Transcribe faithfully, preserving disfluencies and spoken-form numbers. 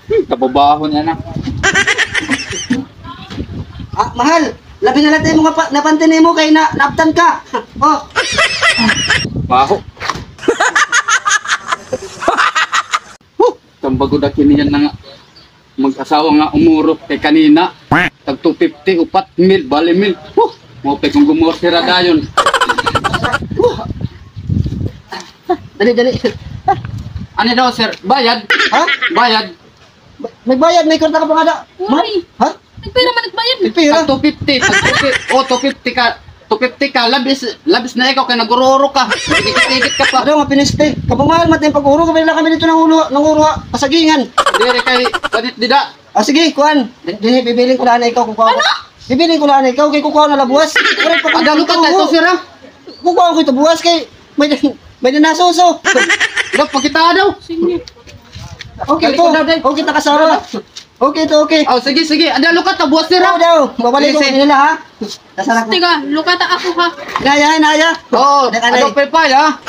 Hmm, kababaho niya na. Ah, mahal, labi na la it imo nga pa-, napanty nimo kay na, naabtan ka. Oh. Baho. Huh, tambagod ako niyan na nga mag-asawa nga umurok kay kanina. Tag two fifty, upat mil, bali mil. Huh, maupay kon gumuwat hira dayon. Huh. Dali, dali. Ano daw, sir? Bayad? Ha? Bayad? Ba-, nagbayad, may kwarta ka pa ngada. Uy. Ha? Nagpira man nagbayad. Nagpira? Tag two fifty, tag two fifty. Oh, two fifty ka. Two fifty ka, labis, labis na ikaw kay nag-ururok ka. Nagdikit-dikit ka pa. Ano nga piniste? Kabamahal man it im pag-urok, kabila kami didto nanguro-, nanguro ha kasagingan. Diri kay panit dida. Ah, sige, kuan. Di-, dinhi, bibilin ko la anay ikaw, kukuha ko. Ano? Bibilin ko la anay ikaw, kay kukuha na la buwas. Ada, lukat na ito, sir, ha? Kukuha ko ito buwas kay may, may nasuso. Daw, pakita daw. Sige. Okay to. Balik ko daw, day. Okay, takasara. Okay to, okay. Oh, sige, sige. Ada, lukat na buwas, sir, ha? Oo daw. Babalik ko kanila, ha? Sige, sige. Nasara ko. Tiga, lukat ako, ha? Naya, naya. Oo, ano, pepay, ha?